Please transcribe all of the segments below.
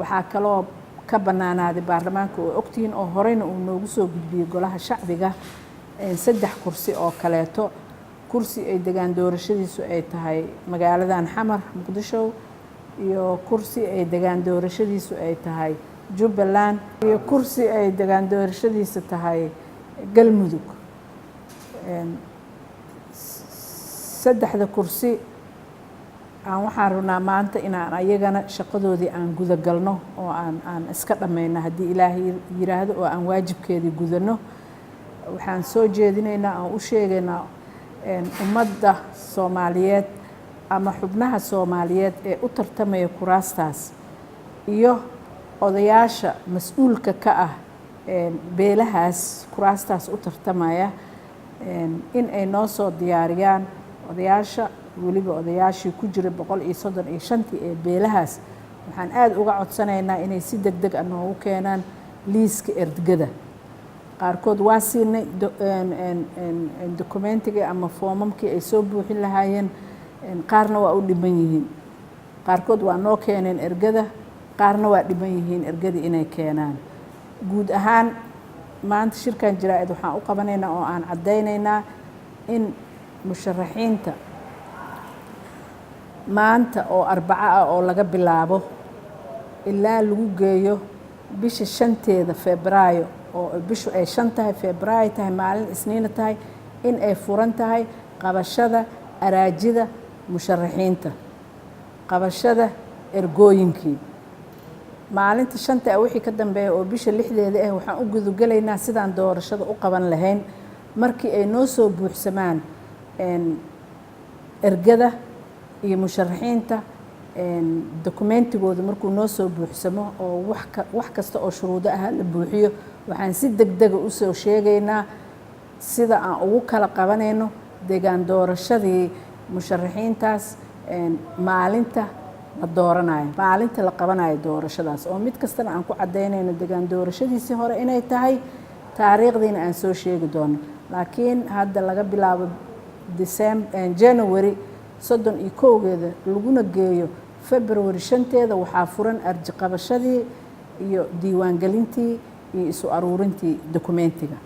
Waxaa kaloo ka bannaanaaday baarlamaanka oo ogtihiin oo horeyna uu noogu soo gudbiyey Golaha Shacbiga saddex kursi oo kaleeto: kursi ay degaan doorashadiisu ay tahay magaaladan Xamar, Muqdisho, iyo kursi ay degaan doorashadiisu ay tahay Jubbaland, iyo kursi ay degaan doorashadiisa tahay Galmudug. Saddexda kursi aan waxaan rabnaa maanta inaan ayagana shaqadoodii aan gudagalno oo aan iska dhammayno, haddii Ilaahay yiraahdo, oo aan waajibkeedii gudanno. Waxaan soo jeedinaynaa, aan u sheegaynaa ummadda Soomaaliyeed ama xubnaha Soomaaliyeed ee u tartamaya kuraastaas iyo odayaasha mas-uulka ka ah beelahaas kuraastaas u tartamaya in ay noo soo diyaariyaan odayaasha, weliba odayaashii ku jiray 135-tii ee beelahaas. Waxaan aada uga codsanaynaa inay si deg deg ah noogu keenaan liiska ergada. Qaarkood waa siinay documentigii ama foomamkii ay soo buuxin lahaayeen, qaarna waa u dhiman yihiin. Qaarkood waa noo keeneen ergada, qaarna waa dhiman yihiin ergadii inay keenaan. Guud ahaan, maanta shirkan jaraa-id waxaan u qabanaynaa oo aan caddaynaynaa in musharaxiinta maanta oo Arbaco ah oo laga bilaabo ilaa lagu geeyo bisha 5-teeda Febraayo, oo bishu ay 5 tahay Febraayo, tahay maalin Isniina tahay, in ay furan tahay qabashada araajida musharaxiinta, qabashada ergooyinkii. Maalinta 5-ta ah wixii ka dambeeya oo bisha 6-deeda ah waxaan u gudagelaynaa sidaan doorashada u qaban lahayn markii ay noo soo buuxsamaan ergada iyo musharaxiinta dokumentigooda. Markuu noo soo buuxsamo oo wax kasta oo shuruudo ah la buuxiyo, waxaan si deg dega usoo sheegaynaa sida aan ugu kala qabanayno degaan doorashadii musharaxiintaas maalinta la dooranayo, maalinta la qabanayo doorashadaas, oo mid kastana aan ku caddaynayno degaan doorashadiisii hore inay tahay, taariikhdiina aan soo sheegi doono. Laakiin hadda laga bilaabo January 31-keeda laguna geeyo February 5-teeda waxaa furan arji qabashadii iyo diiwaangelintii iyo isu aruurintii dokumentiga.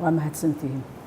Waa mahadsantihiin.